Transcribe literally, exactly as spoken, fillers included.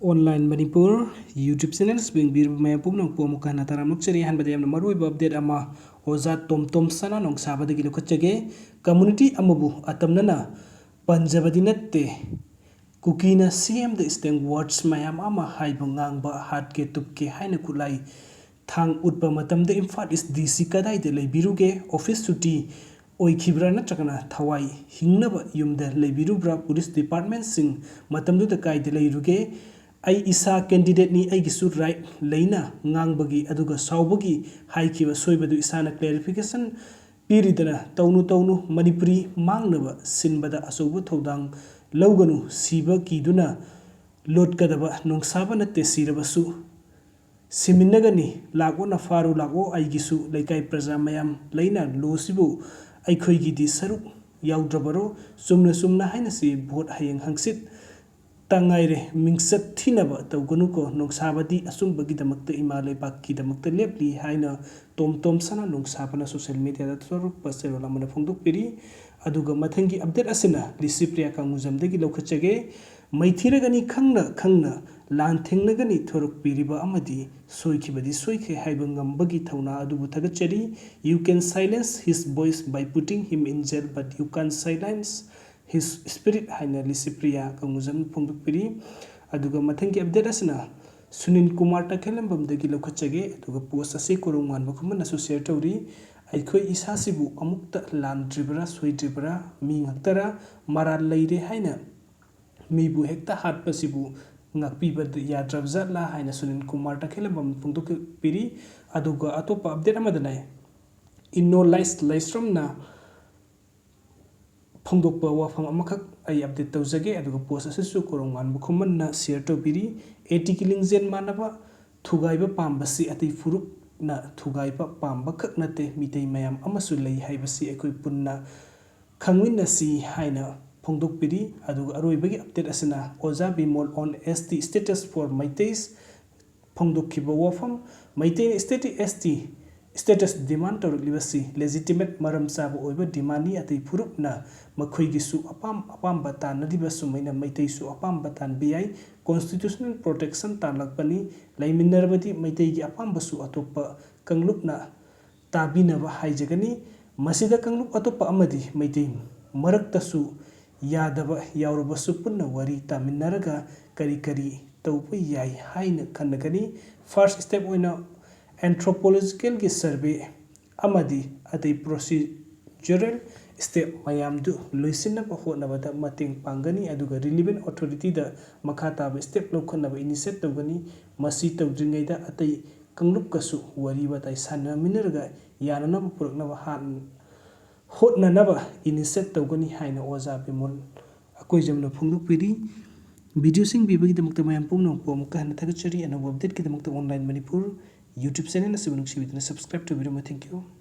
Online Manipur YouTube channel ꯁꯤꯕꯨ ꯌꯦꯡꯕꯤꯔꯤꯕ ꯃꯌꯥꯝ ꯄꯨꯝꯅꯃꯛꯄꯨ ꯑꯃꯨꯛꯀ ꯍꯟꯅ ꯇꯔꯥꯝꯅ ꯑꯣꯛꯆꯔꯤ꯫ ꯑꯍꯥꯟꯕꯗ ꯌꯥꯝꯅ ꯃꯔꯨꯑꯣꯏꯕ update ꯑꯃ ꯑꯣꯖꯥ ꯇꯣꯝ ꯇꯣꯝ ꯁꯅꯥ ꯅꯣꯡꯁꯥꯕꯗꯒꯤ ꯂꯧꯈꯠꯆꯒꯦ꯫ Community ꯑꯃꯕꯨ ꯑꯇꯝꯅꯅ ꯄꯟꯖꯕꯗꯤ ꯅꯠꯇꯦ꯫ ꯀꯨꯀꯤꯅ ꯁꯤ ꯑꯦꯝꯗ slang words ꯃꯌꯥꯝ ꯑꯃ ꯍꯥꯏꯕ, ꯉꯥꯡꯕ, ꯍꯥꯠꯀꯦ ꯇꯨꯞꯀꯦ ꯍꯥꯏꯅ ꯈꯨꯠꯂꯥꯏ ꯊꯥꯡ ꯎꯠꯄ ꯃꯇꯝꯗ ꯏꯝꯐꯥꯜ East D C ꯀꯗꯥꯏꯗ ꯂꯩꯕꯤꯔꯨꯒꯦ? Office ꯁꯨꯇꯤ ꯑꯣꯏꯈꯤꯕ꯭ꯔꯥ ꯅꯠꯇ꯭ꯔꯒꯅ ꯊꯋꯥꯏ ꯍꯤꯡꯅꯕ ꯌꯨꯝꯗ ꯂꯩꯕꯤꯔꯨꯕ꯭ꯔꯥ? Police departmentꯁꯤꯡ ꯃꯇꯝꯗꯨꯗ ꯀꯥꯏꯗ ꯂꯩꯔꯨꯒꯦ? ꯑꯩ ꯏꯁꯥ candidateꯅꯤ, ꯑꯩꯒꯤꯁꯨ right ꯂꯩꯅ ꯉꯥꯡꯕꯒꯤ ꯑꯗꯨꯒ ꯁꯥꯎꯕꯒꯤ ꯍꯥꯏꯈꯤꯕ ꯁꯣꯏꯕꯗꯨ ꯏꯁꯥꯅ clarification ꯄꯤꯔꯤꯗꯅ꯫ ꯇꯧꯅꯨ ꯇꯧꯅꯨ, ꯃꯅꯤꯄꯨꯔꯤ ꯃꯥꯡꯅꯕ ꯁꯤꯟꯕꯗ ꯑꯆꯧꯕ ꯊꯧꯗꯥꯡ ꯂꯧꯒꯅꯨ꯫ ꯁꯤꯕ ꯀꯤꯗꯨꯅ ꯂꯣꯠꯀꯗꯕ ꯅꯣꯡꯁꯥꯕ ꯅꯠꯇꯦ, ꯁꯤꯔꯕꯁꯨ ꯁꯤꯃꯤꯟꯅꯒꯅꯤ꯫ ꯂꯥꯛꯑꯣ ꯅꯐꯥꯔꯨ ꯂꯥꯛꯑꯣ, ꯑꯩꯒꯤꯁꯨ ꯂꯩꯀꯥꯏ ꯄ꯭ꯔꯖꯥ ꯃꯌꯥꯝ ꯂꯩꯅ ꯂꯣꯁꯤꯕꯨ ꯑꯩꯈꯣꯏꯒꯤꯗꯤ ꯁꯔꯨꯛ ꯌꯥꯎꯗ꯭ꯔꯕꯔꯣ? ꯆꯨꯝꯅ ꯆꯨꯝꯅ ꯍꯥꯏꯅꯁꯤ, vote ꯍꯌꯦꯡ ꯍꯪꯆꯤꯠ ꯇ ꯉꯥꯏꯔꯦ꯫ ꯃꯤꯡꯆꯠ ꯊꯤꯅꯕ ꯇꯧꯒꯅꯨꯀꯣ꯫ ꯅꯣꯡꯁꯥꯕꯗꯤ ꯑꯆꯨꯝꯕꯒꯤꯗꯃꯛꯇ, ꯏꯃꯥ ꯂꯩꯕꯥꯛꯀꯤꯗꯃꯛꯇ ꯂꯦꯞꯂꯤ ꯍꯥꯏꯅ ꯇꯣꯝ ꯇꯣꯝ ꯁꯅꯥ ꯅꯣꯡꯁꯥꯕꯅ social mediaꯗ ꯊꯣꯔꯛꯄ ꯆꯦꯔꯣꯜ ꯑꯃꯅ ꯐꯣꯡꯗꯣꯛꯄꯤꯔꯤ꯫ ꯑꯗꯨꯒ ꯃꯊꯪꯒꯤ update ꯑꯁꯤꯅ ꯂꯤꯁꯤꯄ꯭ꯔꯤꯌꯥ ꯀꯥꯡꯉꯨꯖꯝꯗꯒꯤ ꯂꯧꯈꯠꯆꯒꯦ꯫ ꯃꯩꯊꯤꯔꯒꯅꯤ ꯈꯪꯅ ꯈꯪꯅ ꯂꯥꯟ ꯊꯦꯡꯅꯒꯅꯤ ꯊꯣꯔꯛꯄꯤꯔꯤꯕ ꯑꯃꯗꯤ ꯁꯣꯏꯈꯤꯕꯗꯤ ꯁꯣꯏꯈ꯭ꯔꯦ ꯍꯥꯏꯕ ꯉꯝꯕꯒꯤ ꯊꯧꯅꯥ ꯑꯗꯨꯕꯨ ꯊꯥꯒꯠꯆꯔꯤ꯫ You can silence his voice by putting him in jail, but you can't silence his spirit ꯍꯥꯏꯅ ꯂꯤꯁꯤꯄ꯭ꯔꯤꯌꯥ ꯀꯥꯡꯉꯨꯖꯝꯅ ꯐꯣꯡꯗꯣꯛꯄꯤꯔꯤ꯫ ꯑꯗꯨꯒ ꯃꯊꯪꯒꯤ update ꯑꯁꯤꯅ ꯁꯨꯅꯤꯜ ꯀꯨꯃꯥꯔ ꯇꯈꯦꯜꯂꯝꯕꯝꯗꯒꯤ ꯂꯧꯈꯠꯆꯒꯦ꯫ ꯑꯗꯨꯒ post ꯑꯁꯤ ꯀꯣꯔꯣꯝ ꯉꯥꯟꯕ ꯈꯨꯃꯟꯅꯁꯨ share ꯇꯧꯔꯤ꯫ ꯑꯩꯈꯣꯏ ꯏꯁꯥꯁꯤꯕꯨ ꯑꯃꯨꯛꯇ ꯂꯥꯟꯗ꯭ꯔꯤꯕ꯭ꯔꯥ, ꯁꯣꯏꯗ꯭ꯔꯤꯕ꯭ꯔꯥ? ꯃꯤ ꯉꯥꯛꯇꯔꯥ? ꯃꯔꯥꯜ ꯂꯩꯔꯦ ꯍꯥꯏꯅ ꯃꯤꯕꯨ ꯍꯦꯛꯇ ꯍꯥꯠꯄꯁꯤꯕꯨ ꯉꯥꯛꯄꯤꯕ ꯌꯥꯗ꯭ꯔꯕ ꯖꯥꯠꯂꯥ ꯍꯥꯏꯅ ꯁꯨꯅꯤꯜ ꯀꯨꯃꯥꯔ ꯇꯈꯦꯜꯂꯝꯕꯝ ꯐꯣꯡꯗꯣꯛꯄꯤꯔꯤ꯫ ꯑꯗꯨꯒ ꯑꯇꯣꯞꯄ update ꯑꯃꯗꯅ ꯏꯅꯣ ꯂꯥꯏꯁ ꯂꯥꯏꯁ꯭ꯔꯝꯅ ꯐꯣꯡꯗꯣꯛꯄ ꯋꯥꯐꯝ ꯑꯃꯈꯛ ꯑꯩ update ꯇꯧꯖꯒꯦ꯫ ꯑꯗꯨꯒ post ꯑꯁꯤꯁꯨ ꯀꯣꯔꯣꯝ ꯉꯥꯟꯕ ꯈꯨꯃꯟꯅ share ꯇꯧꯕꯤꯔꯤ꯫ ATꯒꯤ ꯂꯤꯡꯖꯦꯜ ꯃꯥꯟꯅꯕ ꯊꯨꯒꯥꯏꯕ ꯄꯥꯝꯕꯁꯤ ꯑꯇꯩ ꯐꯨꯔꯨꯞꯅ ꯊꯨꯒꯥꯏꯕ ꯄꯥꯝꯕ ꯈꯛ ꯅꯠꯇꯦ, ꯃꯤꯇꯩ ꯃꯌꯥꯝ ꯑꯃꯁꯨ ꯂꯩ ꯍꯥꯏꯕꯁꯤ ꯑꯩꯈꯣꯏ ꯄꯨꯟꯅ ꯈꯪꯃꯤꯟꯅꯁꯤ ꯍꯥꯏꯅ ꯐꯣꯡꯗꯣꯛꯄꯤꯔꯤ꯫ ꯑꯗꯨꯒ ꯑꯔꯣꯏꯕꯒꯤ update ꯑꯁꯤꯅ ꯑꯣꯖꯥ Bimol on ST status for Meiteis ꯐꯣꯡꯗꯣꯛꯈꯤꯕ ꯋꯥꯐꯝ, ꯃꯩꯇꯩꯅ state ST status demand ꯇꯧꯔꯛꯂꯤꯕꯁꯤ legitimate, ꯃꯔꯝ ꯆꯥꯕ ꯑꯣꯏꯕ demandꯅꯤ꯫ ꯑꯇꯩ ꯐꯨꯔꯨꯞꯅ ꯃꯈꯣꯏꯒꯤꯁꯨ ꯑꯄꯥꯝ ꯑꯄꯥꯝꯕ ꯇꯥꯟꯅꯔꯤꯕ ꯁꯨꯃꯥꯏꯅ ꯃꯩꯇꯩꯁꯨ ꯑꯄꯥꯝꯕ ꯇꯥꯟꯕ ꯌꯥꯏ꯫ Constitutional protection ꯇꯥꯜꯂꯛꯄꯅꯤ꯫ ꯂꯩꯃꯤꯟꯅꯔꯕꯗꯤ ꯃꯩꯇꯩꯒꯤ ꯑꯄꯥꯝꯕꯁꯨ ꯑꯇꯣꯞꯄ ꯀꯥꯡꯂꯨꯞꯅ ꯇꯥꯕꯤꯅꯕ ꯍꯥꯏꯖꯒꯅꯤ꯫ ꯃꯁꯤꯗ ꯀꯥꯡꯂꯨꯞ ꯑꯇꯣꯞꯄ ꯑꯃꯗꯤ ꯃꯩꯇꯩ ꯃꯔꯛꯇꯁꯨ ꯌꯥꯗꯕ ꯌꯥꯎꯔꯕꯁꯨ ꯄꯨꯟꯅ ꯋꯥꯔꯤ ꯇꯥꯃꯤꯟꯅꯔꯒ ꯀꯔꯤ ꯀꯔꯤ ꯇꯧꯕ ꯌꯥꯏ ꯍꯥꯏꯅ ꯈꯟꯅꯒꯅꯤ꯫ First step ꯑꯣꯏꯅ anthropologicalꯒꯤ survey ꯑꯃꯗꯤ ꯑꯇꯩ procedural step ꯃꯌꯥꯝꯗꯨ ꯂꯣꯏꯁꯤꯟꯅꯕ ꯍꯣꯠꯅꯕꯗ ꯃꯇꯦꯡ ꯄꯥꯡꯒꯅꯤ, ꯑꯗꯨꯒ relevant authorityꯗ ꯃꯈꯥ ꯇꯥꯕ step ꯂꯧꯈꯠꯅꯕ initiate ꯇꯧꯒꯅꯤ꯫ ꯃꯁꯤ ꯇꯧꯗ꯭ꯔꯤꯉꯩꯗ ꯑꯇꯩ ꯀꯥꯡꯂꯨꯞꯀꯁꯨ ꯋꯥꯔꯤ ꯋꯥꯇꯥꯏ ꯁꯥꯟꯅꯃꯤꯟꯅꯔꯒ ꯌꯥꯅꯅꯕ ꯄꯨꯔꯛꯅꯕ ꯍꯥꯟ-, ꯍꯣꯠꯅꯅꯕ initiate ꯇꯧꯒꯅꯤ ꯍꯥꯏꯅ ꯑꯣꯖꯥ ꯕꯤꯃꯣꯜ ꯑꯀꯣꯏꯖꯝꯅ ꯐꯣꯡꯗꯣꯛꯄꯤꯔꯤ꯫ Videoꯁꯤꯡ ꯄꯤꯕꯒꯤꯗꯃꯛꯇ ꯃꯌꯥꯝ ꯄꯨꯝꯅꯃꯛꯄꯨ ꯑꯃꯨꯛꯀ ꯍꯟꯅ ꯊꯥꯒꯠꯆꯔꯤ꯫ ꯑꯅꯧꯕ updateꯀꯤꯗꯃꯛꯇ Online Manipur YouTube channel ꯑꯁꯤꯕꯨ ꯅꯨꯡꯁꯤꯕꯤꯗꯨꯅ subscribe ꯇꯧꯕꯤꯔꯝꯃꯨ꯫ Thank you꯫